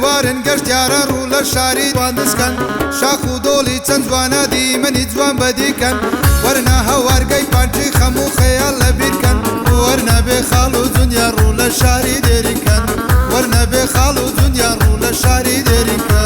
وارن گەشتیاران ڕوو لە شاری ڕواندز کەن، شاخ و دۆڵی چەند جوانە دیمەنی جوان بەدی کەن، وەرنە هەوارگەی پانچی خەم و خەیاڵ لەبیر کەن، وەرنە بێ خاڵ و جوندیان ڕوو لە شاری دێرین کەن، وەرنە بێ خاڵ و جوندیان ڕوو لە شاری دێرین کەن.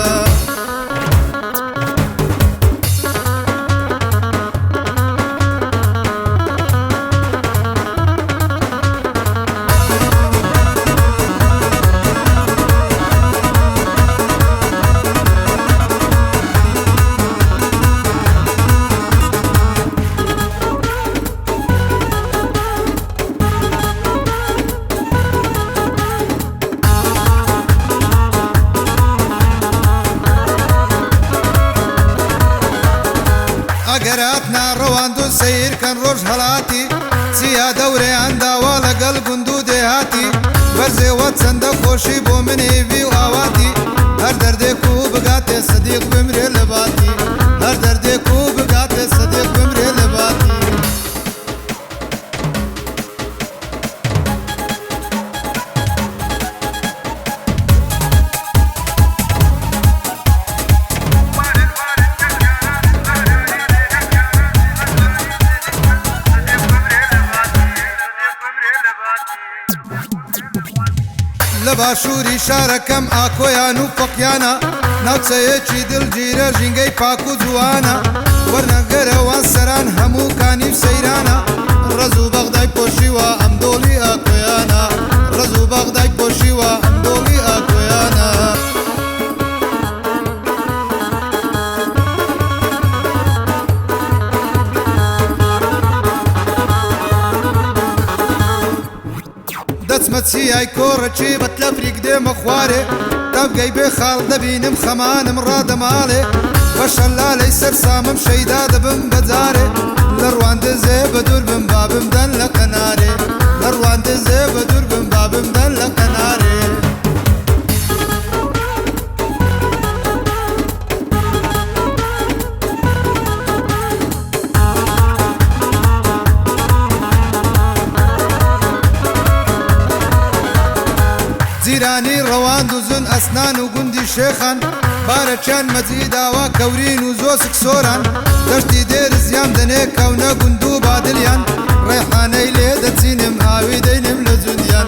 ئەگەر هاتنە ڕەواندز سەیرکەن ڕۆژهەڵاتی، چیا دەورەیان داوە لەگەڵ گوند و دێهاتی، بەرزێوە چەندە خۆشی بۆ من هیڤی و ئاواتی، هەر دەردێک و بگاتێ سدیق بمرێ لە باتی، هەر دەردێک و بگاتێ سدیق بمرێ لە باتی. لە باشووری شارەکەم ئاکۆیان و فەقیانە، ناوچەیەکی دڵگیرە ژینگەی پاک و جوانە، وەرنە گەرەوان سەران هەموو کانی و سەیرانە، ڕەز و بەغدای پۆشیوە ئەم دۆڵی ئاکۆیانە، ڕەز و بەغدای پۆشیوە ئەم دۆڵی ئاکۆیانە. دەچمە چیای کۆڕەکی بە تلەفریک دێمە خوارێ، تاڤگەی بێ خاڵ دەبینم خەمانم ڕادەماڵێ، بە شەلالەی سەرسامم شەیدا دەبم بە جارێ، لە ڕواندزێ بە دوور بم با بمدەن لە قەنارێ، لە ڕواندزێ بە دوور بم با بمدەن لە قەنارێ. جیرانی ڕەواندزن ئەسنان و گوندی شێخان، بارەکیان مەجیداوا کەورین و زۆسک سۆران، دەشتی دێرزیان دەنێ کەونە گوند و بادلیان، ڕێحانەی لێ دەچینم ئاوی دەینم لە جوندیان،